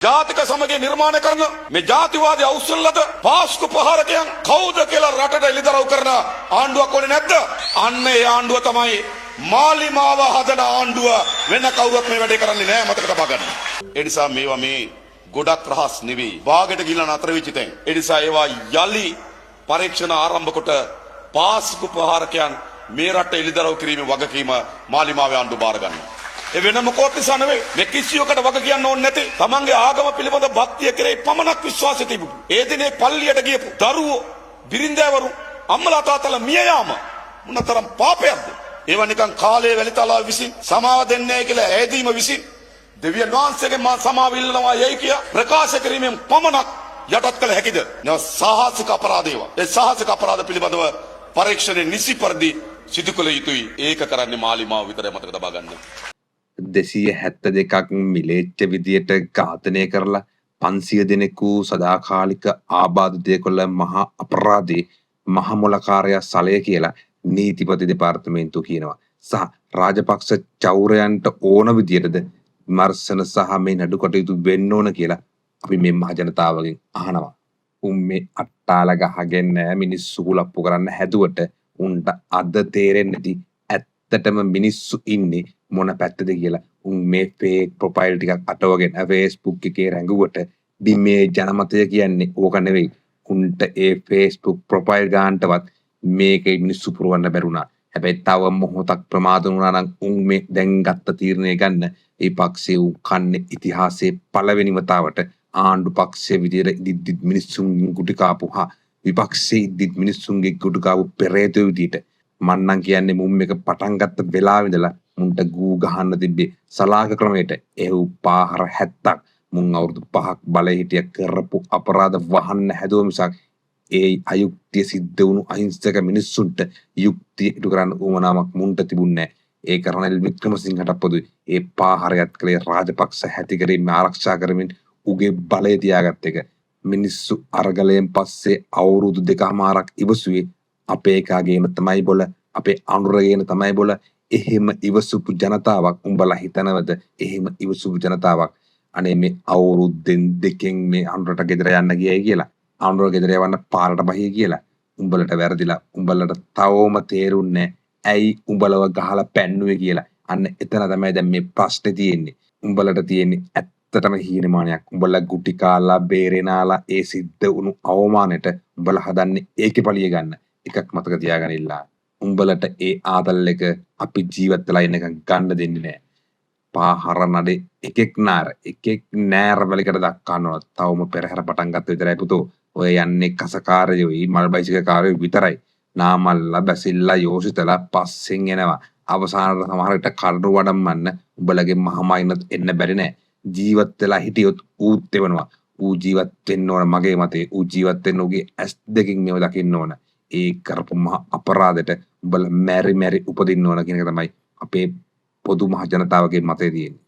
ජාතික සමගිය නිර්මාණය කරන මේ ජාතිවාදී අවුස්සන ලද පාස්කු ප්‍රහාරකයන් කවුද කියලා රටට එළිදරව් කරන ආණ්ඩුවක් ඕනේ නැද්ද? අන්න ඒ ආණ්ඩුව තමයි මාලිමාව හදන ආණ්ඩුව. වෙන කවුරුත් මේ වැඩේ කරන්නේ නෑ, මතක තබා ගන්න. ඒ නිසා මේවා මේ ගොඩක් රහස් නෙවෙයි. බාගෙට ගිහිල්ලා නතර වෙච්ච තැන්. ඒ නිසා ඒවා යලි පරීක්ෂණ ආරම්භ කොට පාස්කු ප්‍රහාරකයන් මේ රට එළිදරව් කිරීමේ වගකීම මාලිමාවේ ආණ්ඩුව බාර ගන්නවා. ඒ වෙන මොකවත් නිසා නෙවෙයි. මේ කිසියකට වග කියන්න ඕනේ නැති. තමන්ගේ ආගම පිළිබඳ භක්තිය කෙරෙහි පමණක් විශ්වාසය තිබුණු. ඒ දිනේ පල්ලියට ගියපු දරුවෝ, බිරින්දෑවරු, අම්මලා තාත්තලා මිය යාම මොනතරම් පාපයක්ද? ඒවා නිකන් කාලයේ වැලිතලාව විසින් සමාව දෙන්නේ නැහැ කියලා ඈදීම විසින් දෙවියන් වහන්සේගෙන් මා සමාව ඉල්ලනවා යයි කියා ප්‍රකාශ කිරීමෙන් පමණක් යටත් කළ හැකිද? මේවා සාහසික අපරාධ ඒවා. ඒ සාහසික අපරාධ පිළිබඳව පරීක්ෂණය නිසි පරිදි සිදු කළ යුතුයි. ඒක කරන්නේ මාලිමාව විතරයි, මතක තබා ගන්න. 272ක් මිලේච්ඡ විදියට ඝාතනය කරලා 500 දෙනෙකු සදාකාලික ආබාධ දෙකොළ මහා අපරාධේ මහ මොලකාරයා සලය කියලා නීතිපති දෙපාර්තමේන්තුව කියනවා. සහ රාජපක්ෂ චෞරයන්ට ඕන විදියටද විමර්ශන සහ මේ නඩු කටයුතු වෙන්න ඕන කියලා අපි මේ මහ ජනතාවගෙන් අහනවා. උන් මේ අට්ටාල ගහගෙන මිනිස්සු කුලප්පු කරන්න හැදුවට උන්ට අද තේරෙන්නේ නැති ඇත්තටම මිනිස්සු ඉන්නේ මොන පැත්තද කියලා. උන් මේ ෆේක් ප්‍රොෆයිල් ටිකක් අටවගෙන ෆේස්බුක් එකේ රැඟුවට බිමේ ජනමතය කියන්නේ ඕක නෙවෙයි. උන්ට ඒ ෆේස්බුක් ප්‍රොෆයිල් ගානටවත් මේක මිනිස්සු පුරවන්න බැරුණා. හැබැයි තව මොහොතක් ප්‍රමාද වුණා නම් උන් මේ දැන් ගත්ත තීරණය ගන්න ඒ පක්ෂයේ උන් කන්නේ ඉතිහාසයේ පළවෙනි වතාවට ආණ්ඩු පක්ෂය විදියට ඉදිද්දිත් මිනිස්සුන්ගෙන් ගුටි කාපු හා විපක්ෂයේ ඉද්දිත් මිනිස්සුන්ගේ ගුටි කාපු පෙරේතයෝ විදියට. මං නම් කියන්නේ මුන් මේක පටන් ගත්ත වෙලාවෙ ඉඳලා මුන්ට ගූ ගහන්න තිබ්බේ සලාක ක්‍රමයට. එහෙව් පාහර 70ක් මුන් අවුරුදු 5ක් බලේ හිටිය කරපු අපරාධ වහන්න හැදුව මිසක් ඒ අයුක්තිය සිද්ධ වුණු අහිංසක මිනිස්සුන්ට යුක්තිය ඉටු කරන්න උවමනාවක් මුන්ට තිබුණේ නැහැ. ඒක රනිල් වික්‍රමසිංහට පොදුයි. ඒ පාහරයත් කළේ රාජපක්ෂ හැති කරමින් ආරක්ෂා කරමින් උගේ බලය තියාගත්ත එක. මිනිස්සු අරගලයෙන් පස්සේ අවුරුදු දෙකහමාරක් ඉවසුවේ අපේ එකාගේම තමයි බොල, අපේ අනුරගේන තමයි බොල. එහෙම ඉවසපු ජනතාවක් උඹලා හිතනවද එහෙම ඉවසපු ජනතාවක් අනේ මේ අවුරුද්දෙන් දෙකෙන් මේ අනුරට ගෙදර යන්න ගියයි කියලා, අනුර ගෙදර යවන්න පාරට බහියි කියලා? උඹලට වැරදිලා. උඹලට තවම තේරුන්නේ ඇයි උඹලව ගහලා පැන්නුවේ කියලා. අන්න එතන තමයි දැන් මේ ප්‍රශ්නේ තියෙන්නේ. උඹලට තියෙන්නේ ඇත්තටම හීනමානයක්. උඹලා ගුටි කාලා බේරෙනාලා ඒ සිද්ධ වුණු අවමානෙට උඹලා හදන්නේ ඒකේ පලිය ගන්න. එකක් මතක තියාගන්න ඉල්ලා. උඹලට ඒ ආතල් එක අපි ජීවත් වෙලා ඉන්නකම් ගන්න දෙන්නේ නෑ. පාහර නඩේ එකෙක් නාර එකෙක් නෑර වැලිකට දක්වන්න ඕන. තවම පෙරහැර පටන් ගත්ත විතරයි පුතෝ. ඔය යන්නේ කසකාරයෝයි මල් බයිසිකල් කාරයෝ විතරයි. නාමල්ලා බැසිල්ලා යෝෂිතලා පස්සෙන් එනවා. අවසානට සමහර විට කඩරු වඩම්මන්න උඹලගේ මහමයිනත් එන්න බැරි නෑ. ජීවත් වෙලා හිටියොත් ඌත් එවනවා. ඌ ජීවත් වෙන්න ඕන මගේ මතේ. ඌ ජීවත් වෙන්න ඌගේ ඇස් දෙකින් මේව දකින්න ඕන. ඒ කරපු මහ අපරාධෙට උඹලා මැරි මැරි උපදින්න ඕන කියන එක තමයි අපේ පොදු මහ ජනතාවගේ මතය තියෙන්නේ.